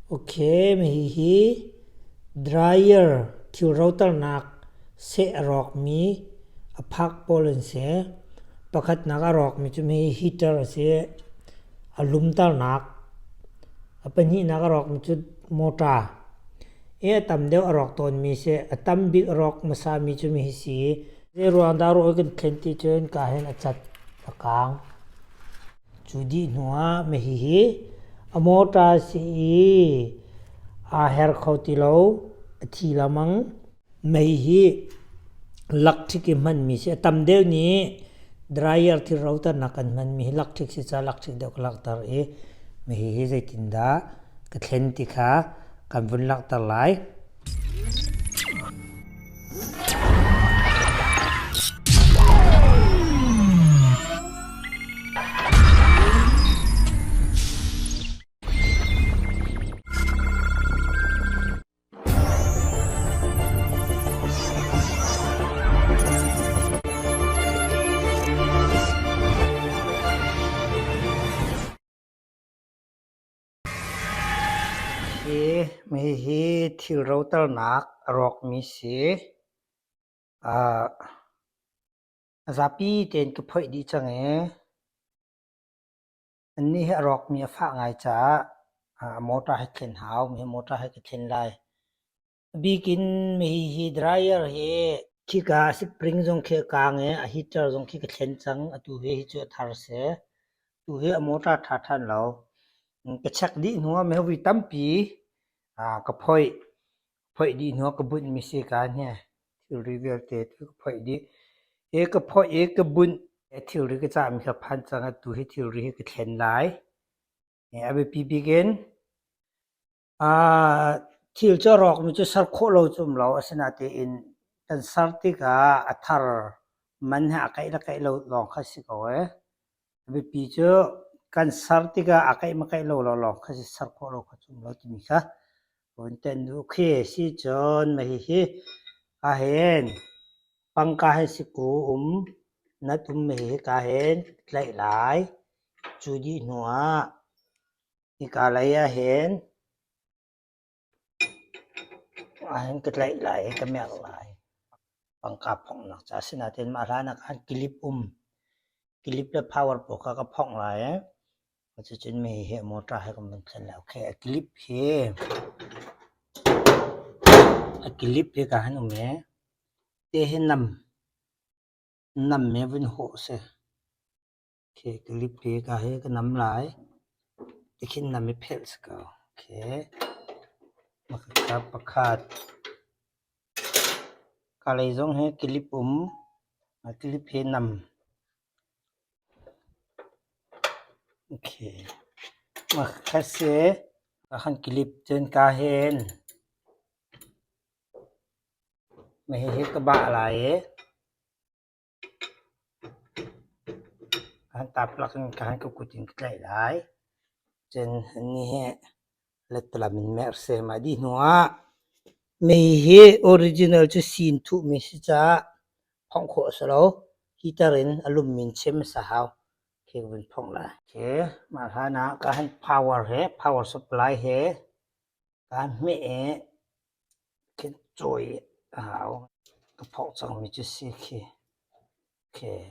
Okay, hihi dryer thil roternak seh a rawkmi a phak pawl an si. Pakhatnak a rawkmi cu hi heater a si. A lumternak. A pahnihnak a rawkmi cu motor. I a tam deuh a rawk tawnmi si. A tam bik a rawk hmasami cu hi si. Zei ruang dah rawl kan thlen ti cun ka hin a cat a kaang. Cu dih hnu ah hihi a motor si i aa her kho ti lo, a thi lengmang. Mei hi lakṭhik i hmanmi si. A tam deuh nih dryer thil roternak kan hmanmi hi lakṭhik si caah lakṭhik deuh ka langhter i hihi zeitindah ka thlen ti kha kan vun langhter lai. Hihi thil roternak a rawkmi si. A zapi tein ka phoih dih cang i annih hi a rawkmi a fah ngai caah motor he thlen hau. Motor he ka thlen lai. A bik in hihi dryer hi khika spring zong khi a kaang i a heater zong khi ka thlen cang. Atu hi hi cu a thar a si. Tu hi a motor a ṭha ṭhan lo. Ka check dih hnu ah mehvi tampi ka phoih. Phoih dih hnu ah ka bunhmi si ka hne. Thilri vialte tu ka phoih dih. Hi ka phoih i ka bunh thilri ka cahmi kha phan cang. Atu hi thilri hi ka thlen lai. A biapi bik in Thil cu a rawkmi cu ser khawh lo cu um lo. Asinain kan ser tikah a thar man he a kaih le kaih lo lawng kha si ko ee. A biapi cu kan ser tikah a kaih maw kaih lo lawnglawng kha si, ser khawh lo kha cu um lo timi kha vun tenh duh khi si cun mah hihi ahhin pangka he sikru um nat um mah hihi ka hin tlaih lai. Cu dih hnu ah Hika lei ahhin ahhin ka tlaih lai i ka merh lai. Pangka phonghnak ca a si nain mah hlan ah khan kilip um. Kilip le power pawl kha ka phongh lai i cucun mi hi motor he kan vun thlen lai. Okay, a kilip hi a kilip hi ka han um i te hi nam nam he vun hawh si. Clip hi ka hi ka nam lai. Tikhin nam i phelh si ko. Okay. Makha pakhat. Ka lei zong hi clip um. Clip hi nam. Okay. Makha si. Ka han clip cun ka hin. Mahi hi ka bah lai i. An taplak in khan ka kut in ka tlaih lai. Cun annih hi lettalam in merh seh. Mah dih hnu ah mei hi original cu sin thuhmi si caah phongh khawh a si lo. Heater in a lummi in chim a si hau. Khi ka vun phongh lai. Okay, mah hlan ah ka han power he power supply he Kaan hmeh i khin cawi a hau. Ka phawk cangmi cu si khi. Okay.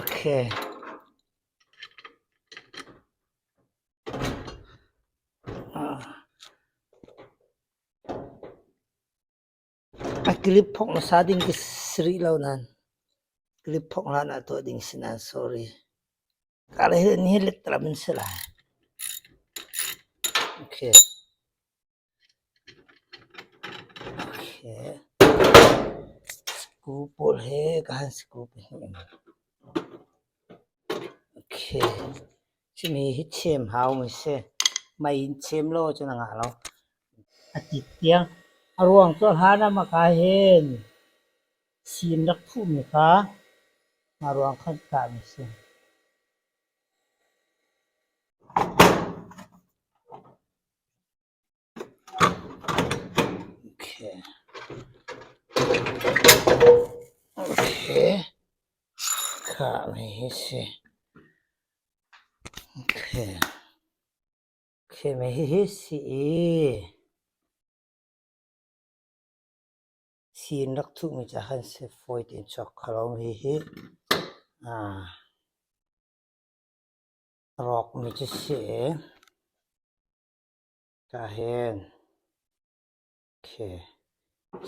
Okay. Ah. A clip phok hmasa ding ka si rih lo nain clip phok hlan ah tuah ding si nain sorry. Ka le hi lettalam in si lai. Okay. Okay. Screw pawl he ka han screw pahnih in. Okay. Cimi hi chem hau mi si. Mei in chem lo cun a ngah lo. A tit tiang. A ruang cu hlan ah maka hin sin rak thuhmi kha a ruang khan kahmi si. Okay. Okay. Kha mi hi si. Okay. Okay, me hihi si i si in rak thuhmi ca khan si fawi tein chuak kho lo hihi rawkmi cu si i ka hin okay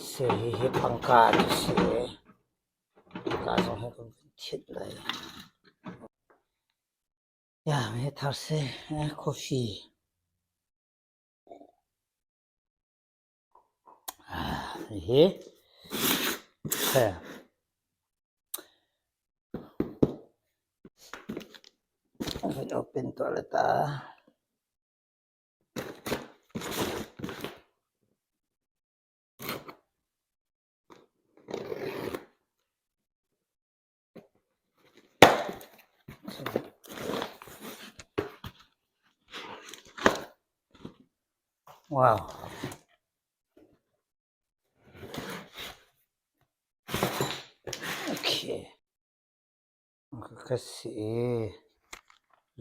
si hihi pangka cu si i pangka zong hi kan vun thit lai. Ya, me thar si coffee. Hihi vun open tuah le ta. Wow. Okay. Ka si.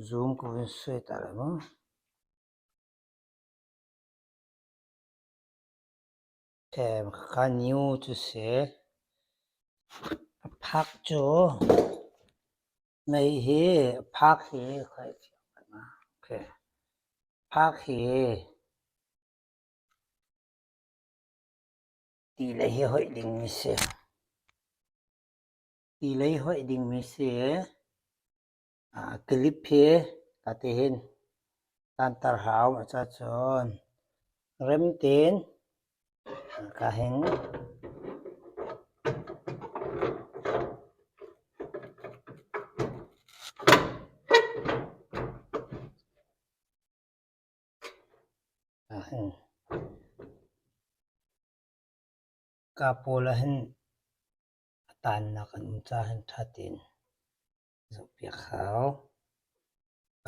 Zoom ko vun suai ta lai mu. Ka new cu si. A phak cu mei hi phak hi phak hi ti lei hi hoih dingmi si. Ti lei hoih dingmi si. Clip hi katihin tanter hau cun rem tein ka hin ka pawl ah hin a tannak an um caah hin ṭha tein Zohpiak hau.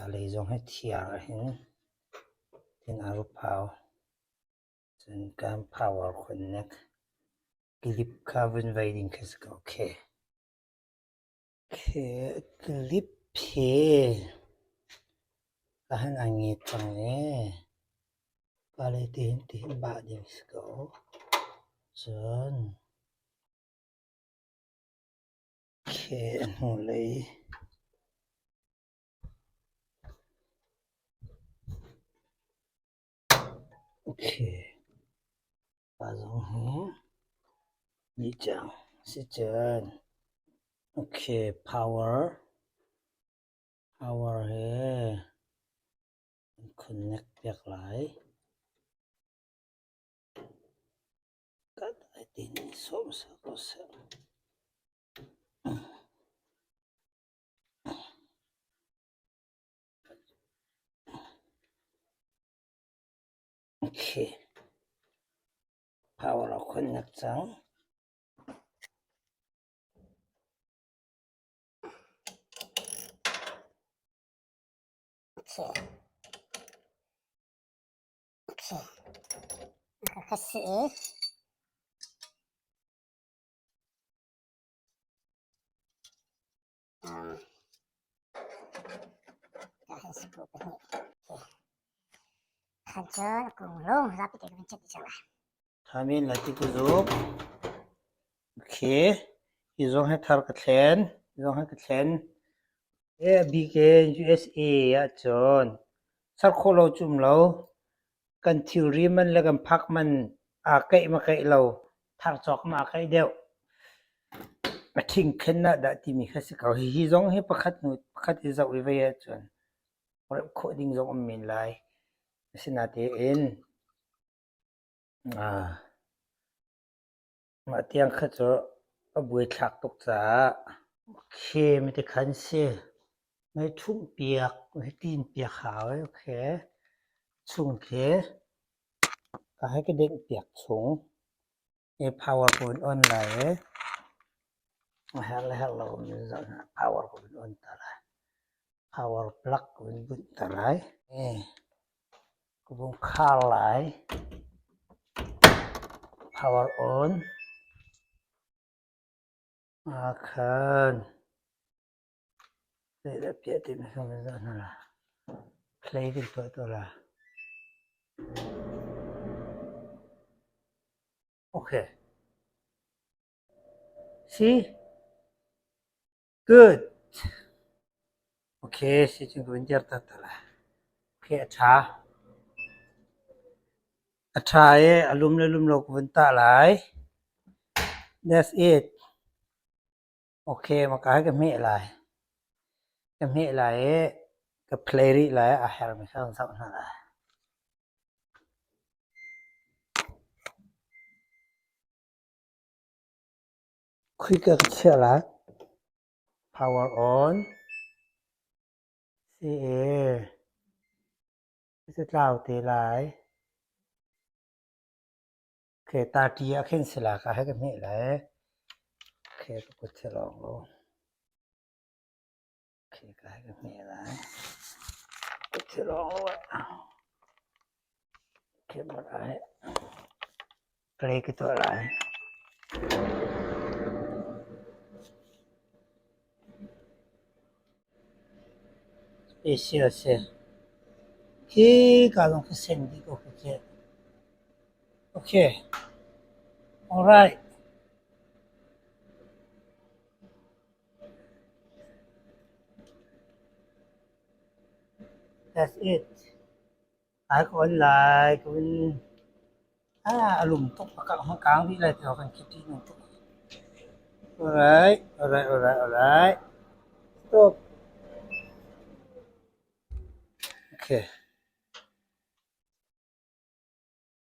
A lei zong hi thiar ahhin tin a rup hau. Cun kan power connect clip kha vun vei ding khi si ko. Okay. Okay, clip hi ka han a nge cang e. Ka lei tihin tihin bah ding si ko. Cun A hnulei pa zong hi nihcang a si cun power power he an connect piak lai. Power a connect cang. Ka si i Khan cun kung lung zapi te kan chet dih cang lai. Thamin la ti ku zuk. Okay. Hi zong hi thar ka thlen. Hi zong hi ka thlen. E a bik in USA ahcun ser khawh lo cu um lo. Kan thilri man le kan phak man aa keih ma keih lo, thar cawk ma aa keih deuh. A ṭhingkhen ah dah timi kha si ko. Hihi zong hi pakhat hnu pakhat i zoh i vei ahcun remh khawh ding zong um men lai. Asinain Mah tiang kha cu a buaithlak tuk caah khem ti khan si. Mei ṭhumh piak, mei ṭin piak hau i okay. Chung khi ka hei ka dengh piak chung. I power ka vun on lai i a herh le herh lo in zoh hna power ka vun on ta lai. Power plug ka vun bunh ta lai. Ka vung khar lai. Power on. Khan. Zeidah piah timi kha van zoh hna la. Play kan tuah tuah la. Okay. See? Good. Okay, si cun ka vun dir ta ta la. Okay, a ṭha. A ṭha i a lum le lum lo ka vun tah lai. That's it. Okay, maka hi ka hmeh lai. Ka hmeh lai i ka play rih lai a hermi kha kan zoh hna lai. Khika ka chiah lai. Power on. Si e. Cu tlau te lai. Okay, 30 ah khin si la ka he ka hmeh lai. Okay, ka kut si lawng lo. Okay, ka he ka hmeh lai. Kut si lawng lo. Okay, alright. Play ka tuah lai. Special si. Khi ka lung ka sen dih ko ka khi. Okay. Alright. That's it. Ai ka on lai ka vun a lum tuk a kang dih lai tiah kan khi ṭihnung tuk. Alright, alright, alright, alright. Stop. Okay.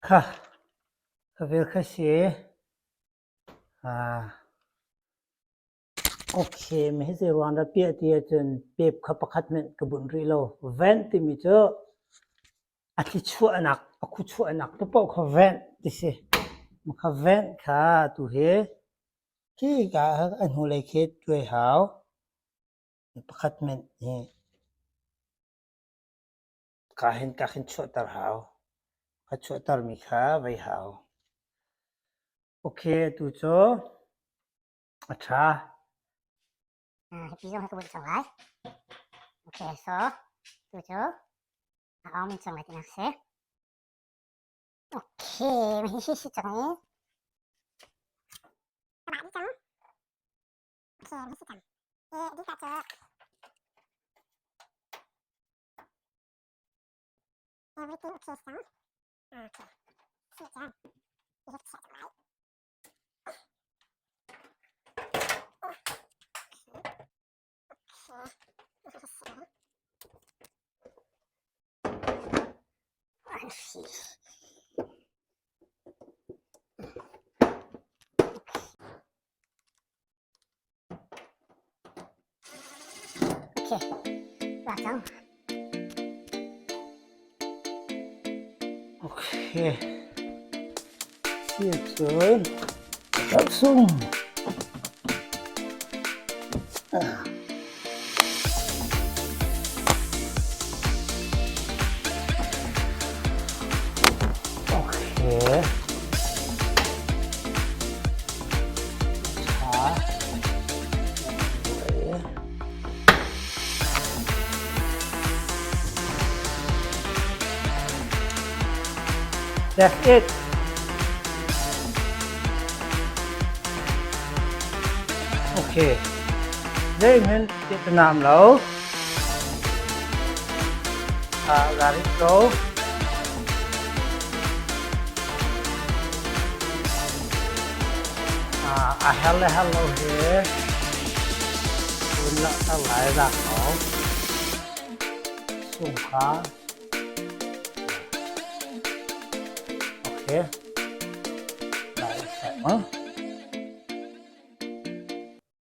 Kha, ka vel kha si. Ah. Okay, mi hi zeiruang dah piah ti ahcun pep kha pakhat hmanh ka bunh rih lo. Vent timi cu a thlichuahnak, a khuchuahnak paohpaoh kha vent ti si. Kha vent kha tu hi khika a hnulei khi tuai hau. Pakhat hmanh hi ka hin ka khin chuahter hau. Ka chuahtermi kha vei hau. Okay, tu cu A ṭha. Hipi zong hi ka bunh cang lai. Okay, so tu cu a awng cang lai tinak si. Okay, hi hi si cang i. Ka bah dih cang. Okay, hi si cang. E, dih ka cu. Everything okay cang. Okay. Si cang. Hi hi chia cang lai. Okay. Cun laksung. Okay. That's it. Okay. Zeihmanh nam lo. Let it go. A hel le hel lo hi un langhter lai rak ko. Sung kha. Okay. Lai set ma.